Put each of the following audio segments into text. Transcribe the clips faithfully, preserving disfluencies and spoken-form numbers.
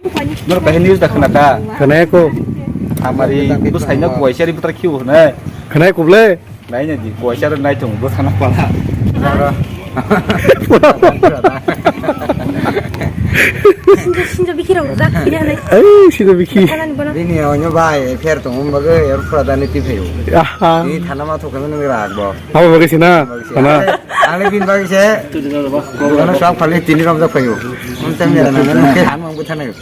Norok kahini news da khna kha? Khna ya ko. Amari bwsai no kuaisa ri butra khiu hwnwi. Khna ya ko ble? Nai nai di, kuaisa ri nai thung bwsana pala. Sinjo, sinjo bikhi rok jak khiri hanai. Ei, sinjo bikhi. Thanani bono. Bini onyo bai, pher tong um bagwi, er pura dani ti phayo. Aha. Ni thana ma thok kami nang rak bo. Abo bagwi sina? Bagwi sina. Thana. Ang le bin bagwi se. Ano sok phali tini rom jak phayo. Ang tang ya na, nang ke han mang bwthanayo.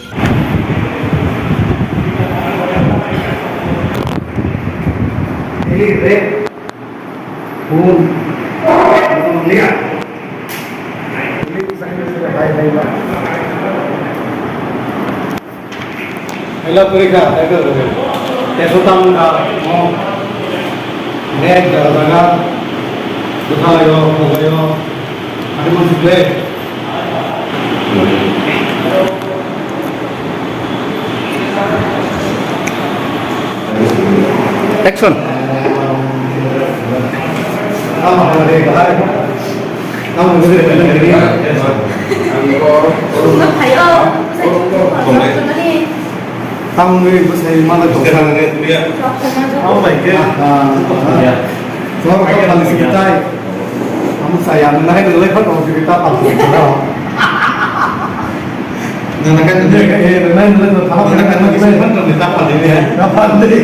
Hello, Purika, hello, hello. Teso tam ka mo. Nek jaga jaga. Bwthalayo, bwthalayo. Ate mo sukle. Action. Tamni bwsai mala tongsa. Oh my God. Chwla rok kha phalni simi tai. Amo chaya nang nai nang lai phan tong simi ta phalni simi ta. Nang nang kha nang nai nang lai nang phalni simi ta phalni. Ta phalni.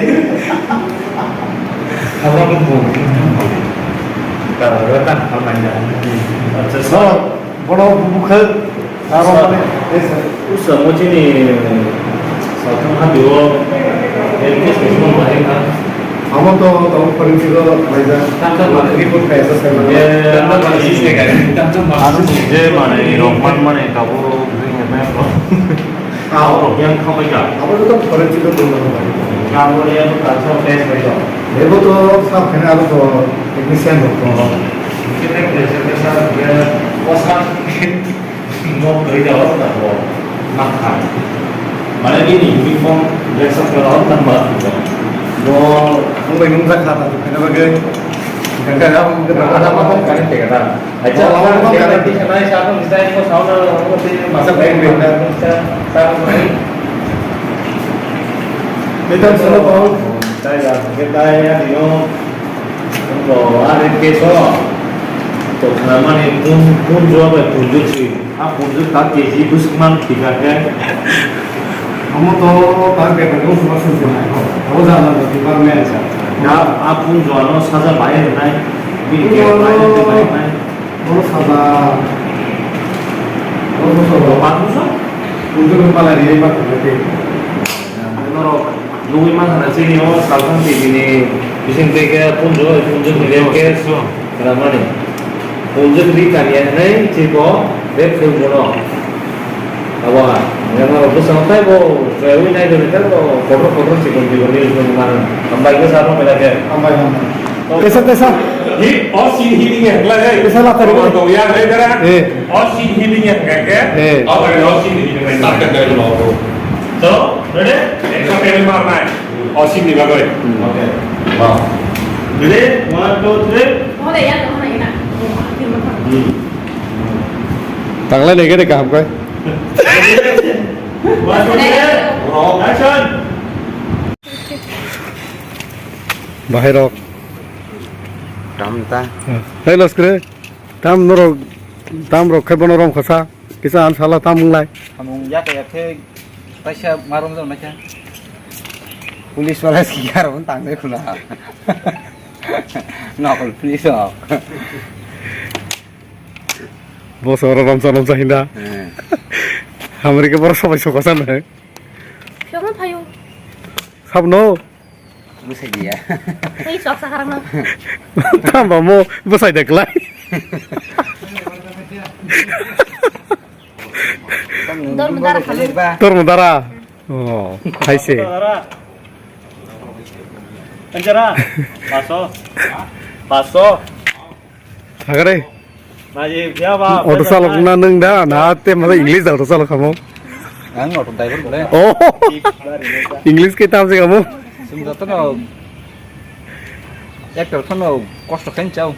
Abo rok bo. Karo ta phalni. Acha, so. Bono bukha aro mane esa. Usa mo chini satham ha diwo. L P special bahai na. Amo to to forensic o laija. Tamsa mane report kaisa sai mane. Tamsa mane sis ne kai. Tamsa mane sis. Je mane rok man mane tabo ring ne ko. Ah, rok yang khamai ka. Abo to forensic o tong na. Kamo ya to tamsa test bai to. Ebo to sab khane aro to technician rok to. Kene pressure ke sab ya. Osa. Nok kwrwi jagao tabuk ma kha. Mane bini uniform dress up jagao nang ma kha. Bo wngbai nung jak kha tabuk khaina bagwi. Gangga ya wngkhe tabuk. Ada ma kong kani tega da. Acha, oh, lawan kong kani tega da. Nai sa kong sai ko sauna ko te masa bai bai da. Sa sa ko bai. Betan solo ko. Dai ya, ke dai ya dino. Ko are ke so. To khnamani pun pun jua bai pun jutsi. A punju ta K G bwswk man thika khe. Omo to ta beta khe usuma sujinai. Abo jana department. Ya, a punju ano saja bai rwnai. Bini khe bai rwnai, bai rwnai. Oro saja. Oro saja. Oro saja. Punju khe pala ri bai rwnai. Norok nugwi mankha na chini o salthang twi bini bising twi khe punju, punju ni rem khe so. Ramani. Punju twi kanya hinwi chiko rep thwi bono. Abo ha. Norok bwsang tai bo chwrawi nai doni tai bo kotor kotor chikon chikon news nung mano. Hambai khe sabo mela khe. Hambai, hambai. Tesa, tesa. Hi, o sin hi ding ya, lai, lai. Tesa la tari. O, to ya, lai, dara. Eh. O sin hi ding ya, kai ke. Eh. O, o sin hi ding ya, kai. So, ready? Ekta pele mar nai. O sin ni bagoi. Hmm. Okay. Wow. Ready? One, two, three. Hmm. Tanglai nege de kaham koi. One, two, three. Action. Bahai rok. Tam ta. Hei, loskre. Tam norok, tam rok khe bono rom khasa. Kisa an sala tam wnglai. Samung yak yak khe kaisa marom jao naikha. Police wala si aro tang de khula. Nokol police rok. Boso oro romsa romsa hinda. Hmm. Hamari ke boro sabai sokasa na. Phiyokno phaio. Sabno. Bwsai diya. Ei, sok sakharang no. Tamba mo bwsai de klai. Dor mudara khamu. Dor mudara. Oh, hai se. Anjara. Paso. Paso. Thagre. Auto salok na nwng da, na te masa English da auto salok kamo. Ang auto driver bole. Oh. English ke tam se kamo. Sum joto no. Actor khano kosto khain chao.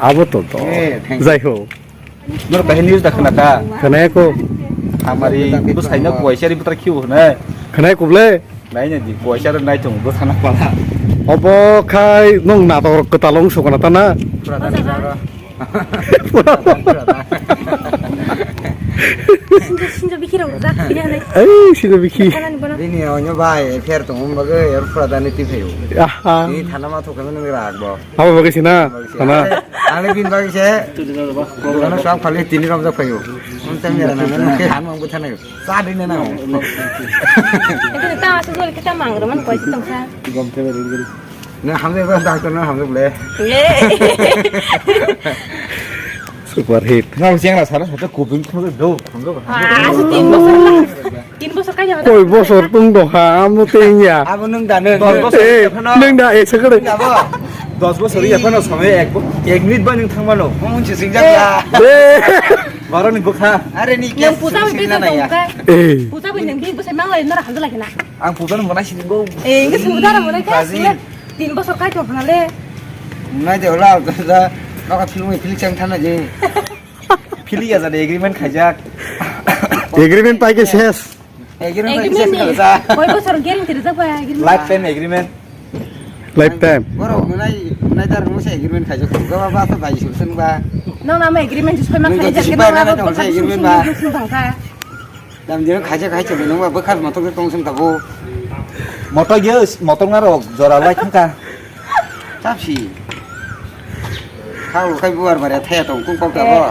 Abo to to. Eh, thank you. Jai ho. Nor kahini news da khna kha? Khna ko. Amari bwsaino kuwaisari bwthar khiu hwnwi. Khwnai kuble? Naina di, kuwaisaro nai tongo bwsana pala. Obo khai nwng natok rok kwtal wng sukana ta na? Pura da ni jaro. Sinjo, sinjo bikhi rok da, bini hanai. Ei, sinjo bikhi. Kanani bono. Bini onyo bai, fair tongo bagwi, ero pura da ni twi phaio. Aha. Ni thana ma thok khe nwng rak bo. Abo bagwi sina? Bagwi se. Sana. Ani bin bagwi se. Ano swk phali tini romjak phaio. Ang tang mera nang nang ke han mang bwtha nai. Sa dine nang. Itu ta asu gol kita mang roman koi sitong sa. Gom te beri beri. Na hamle ba doctor na hamle ble. Super hit. Nang siang la sana satu kuping khong do khong do. Ah, asu tin bosor. Tin bosor kaya. Koi bosor tung do ha, amo tengya. Abo nwng da nwng. Dos bosor. Eh, nwng da, eh, sakare. Nwng da bo. Dos bosor ya phano samay ek bo-, ek minute ba nwng thangmano. Mo munchi singjak ya. Eh. Baro ni bwkha. Are ni yang puja bai singjak na ya. Eh. Puja bai nwng bi bosai manglai nara hamdala kena. Ang puja no mona sini go. Eh, ngi sumudara mona ka. Brazil. Tin bosor kai to phana le. Nai de ola da. Naka film film chang thana je. Phili ya jani agreement khaijak. Agreement pai khe ses. Agreement pai khe ses khaijak. Koi bosor guarantee rijak ba agreement? Lifetime agreement. Lifetime. Boro nai nai dar mo se agreement khaijak. Ga ba ba ta bai su sen ba. Nang nama agreement soi ma khaijak. Nang ta soi ma khaijak. Nang ta agreement ba. Dam dino khaijak khaijak nang ba bwkha motor tong sen ta bo. Motor ge motor ngarok jora lai thangka. Chapsi. Khang lukhai buar bare thaya tong kung kok tabo.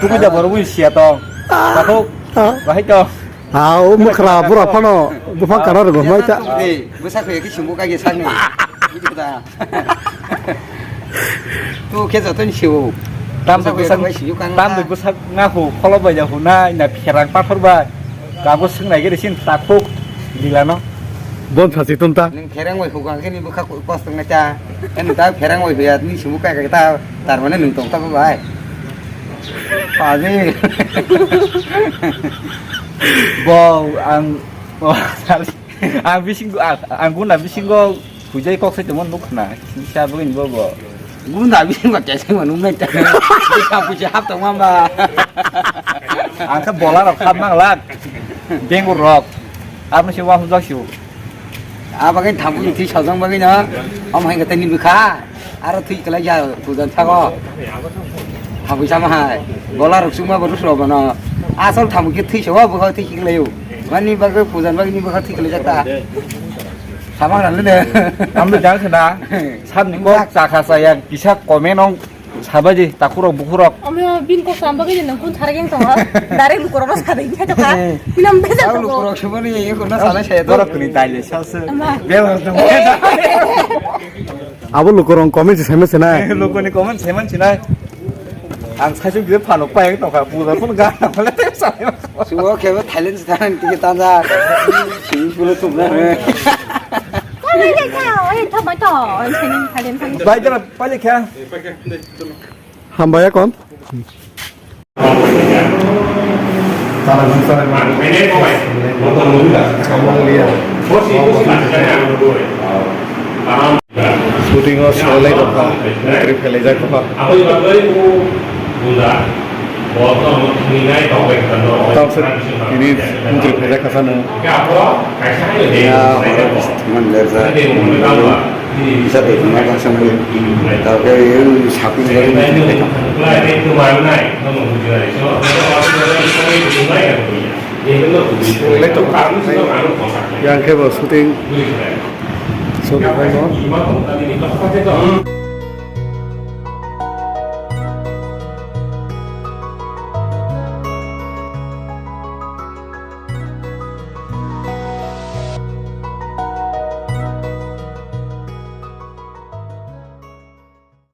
Tuku da boro bui sia tong. Takhuk. Bahai tong. Ha, o mukra bura phano buphang kana rwgo mai ta. Ei, bwsa khoi ki sumbu ka ge sakni. Bujikda. Tu khe joto ni siwo. Tam bwsa bwsa khoi siyo kang. Tam bwsa nga hu kholo bai ja hu na na pherang pathor bai. Kago swngnai giri sin takhuk dilano. Bon sachi tonta. Nung pherang bai hukang khe ni bwkha kos tong ta. En ta pherang bai huya ni simu kai kai ta tar mane nung tong ta bai. Paji. Bo ang ang bising ang guna bisingo hujai kok sai tongmo nuk na. Sa bwgin bo bo. Gunda bini ba kesa ma nung nai ta. Ka puja hap tong ma ba. Ang khe bola rok hap mang lak. Bengur rok. Abno se wa hujak siu. A bagwi thabu thwi sajang bagwi no. Am hai kata ni bikha. Aro thwi kala ya pujan thago. Thabu sama hai. Bola rok suma boru sro bono. Asol thabu ke thwi sawa bukha thwi kala yo. Mani bagwi pujan bagwi ni bukha thwi kala jakta. Sama ran le. Ambe jang khna. Sab ni kok chakha saya kisa komen ong. Sabaji takhurok bukhurok. Omo bin kok samba gini nang kun sargeng tongo. Dari lukorok no sadai khe to ka. Pinam besa to. Lukorok sumani ye ko na sana saya to. Borok ni taile sasa. Ama. Bel har to. Abo lukorok comment se sema senai. Lukoni comment seman sinai. Ang sasu gre phano payang tongkha. Pura pun ga. Suwa kheba Thailand se than tike tanda. Sini pura tum na. Bai dara. Palikha. Hambai akon. Shooting o swlailai tongkha, mantri phailai jak tongkha. Tamo se tini mantri phaijak kha sano. Ya, horo thumani lerjak. Kisa tongthokma baksa nugwi. Tamo khe shopping bagwi nugwi tongkha. Yang khe bo shooting, shooting khaimo.